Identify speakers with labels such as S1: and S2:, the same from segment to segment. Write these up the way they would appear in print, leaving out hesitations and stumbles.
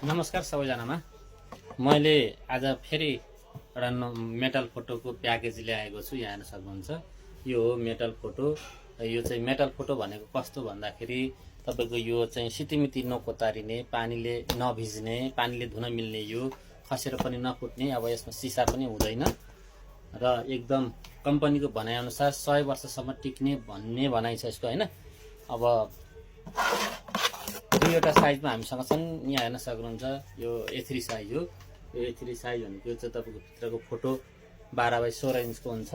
S1: नमस्कार सबैजनामा। मैले आज फेरि एउटा मेटल फोटोको प्याकेज ल्याएको छु। यहाँ हेर्न सक्नुहुन्छ, यो हो मेटल फोटो। यो चाहिँ मेटल फोटो भनेको कस्तो भन्दाखेरि तपाईको यो चाहिँ सितिमिति नकोतारिने, पानीले नभिज्ने, पानीले धुन मिल्ने, यो खसेर पनि नफुट्ने। अब यसमा सिसा पनि हुँदैन र एकदम कम्पनीको भनाइअनुसार 100 वर्षसम्म टिक्ने भन्ने भनाइ छ यसको, हैन। अब दुईवटा साइजमा हामीसँग छन्। यहाँ हेर्न सक्नुहुन्छ, यो A3 साइज हो। यो A3 साइज भनेको चाहिँ तपाईको भित्रको फोटो 12x16 इन्चको हुन्छ।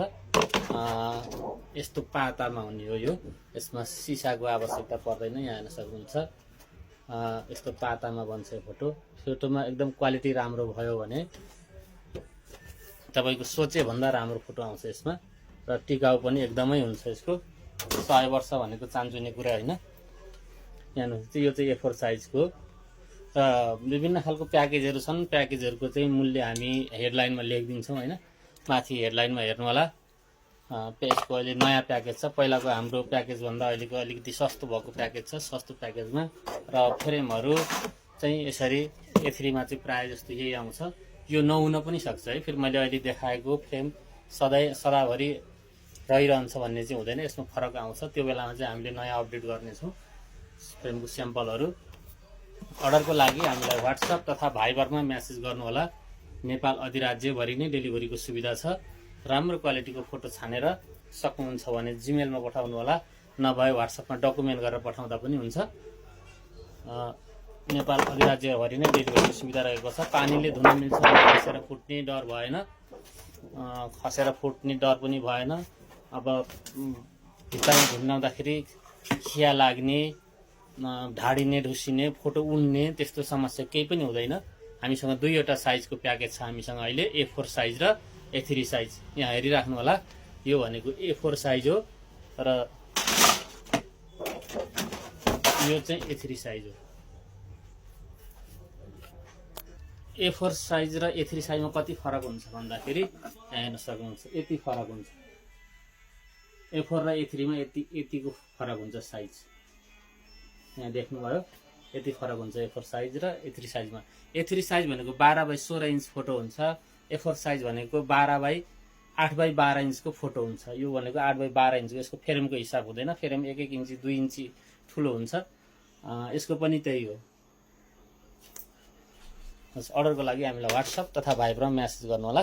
S1: यस्तो पातामा हुने हो यो। यसमा सिसाको आवश्यकता पर्दैन। यहाँ हेर्न सक्नुहुन्छ, यस्तो पातामा बन्छ फोटो। फोटोमा एकदम क्वालिटी राम्रो भयो भने तपाईको सोचे भन्दा राम्रो फोटो आउँछ यसमा र टिकाउ पनि एकदमै हुन्छ यसको। 100 वर्ष भनेको चान्चुने कुरा हैन। यहाँ यो चाहिँ A4 साइजको र विभिन्न खालको प्याकेजहरू छन्। प्याकेजहरूको चाहिँ मूल्य हामी हेडलाइनमा लेखिदिन्छौँ, हैन। माथि हेडलाइनमा हेर्नु होला। यसको अहिले नयाँ प्याकेज छ। पहिलाको हाम्रो प्याकेजभन्दा अहिलेको अलिकति सस्तो भएको प्याकेज छ। सस्तो प्याकेजमा र फ्रेमहरू चाहिँ यसरी A3 मा चाहिँ प्राय जस्तो यही आउँछ। यो नहुन पनि सक्छ है। फेरि मैले अहिले देखाएको फ्रेम सदाभरि रहिरहन्छ भन्ने चाहिँ हुँदैन। यसमा फरक आउँछ। त्यो बेलामा चाहिँ हामीले नयाँ अपडेट गर्नेछौँ फ्रेमको स्याम्पलहरू। अर्डरको लागि हामीलाई व्हाट्सएप तथा भाइबरमा म्यासेज गर्नु होला। नेपाल अधिराज्यभरि नै डेलिभरीको सुविधा छ। राम्रो क्वालिटीको फोटो छानेर सक्नुहुन्छ भने जीमेलमा पठाउनु होला, नभए व्हाट्सएपमा डकुमेन्ट गरेर पठाउँदा पनि हुन्छ। नेपाल अधिराज्यभरि नै डेलिभरीको सुविधा रहेको छ। पानीले धुन मिल्छ, खसेर फुट्ने डर भएन। खसेर फुट्ने डर पनि भएन। अब भित्तामा घुम्नाउँदाखेरि खिया लाग्ने, ढाडिने, ढुसिने, फोटो उड्ने त्यस्तो समस्या केही पनि हुँदैन। हामीसँग दुईवटा साइजको प्याकेज छ हामीसँग अहिले, A4 साइज र A3 साइज। यहाँ हेरिराख्नु होला, यो भनेको A4 साइज हो र यो चाहिँ A3 साइज हो। A4 साइज र A3 साइजमा कति फरक हुन्छ भन्दाखेरि यहाँ हेर्न सक्नुहुन्छ, यति फरक हुन्छ। A4 र A3 मा यतिको फरक हुन्छ साइज। यहाँ देख्नुभयो, यति फरक हुन्छ A4 साइज र A3 साइजमा। A3 साइज भनेको 12x16 इन्च फोटो हुन्छ। A4 साइज भनेको 8x12 इन्चको फोटो हुन्छ। यो भनेको 8x12 इन्चको। यसको फ्रेमको हिसाब हुँदैन। फ्रेम 1-1 इन्ची 2 इन्ची ठुलो हुन्छ। यसको पनि त्यही हो। अर्डरको लागि हामीलाई व्हाट्सएप तथा भाइबरमा म्यासेज गर्नु होला।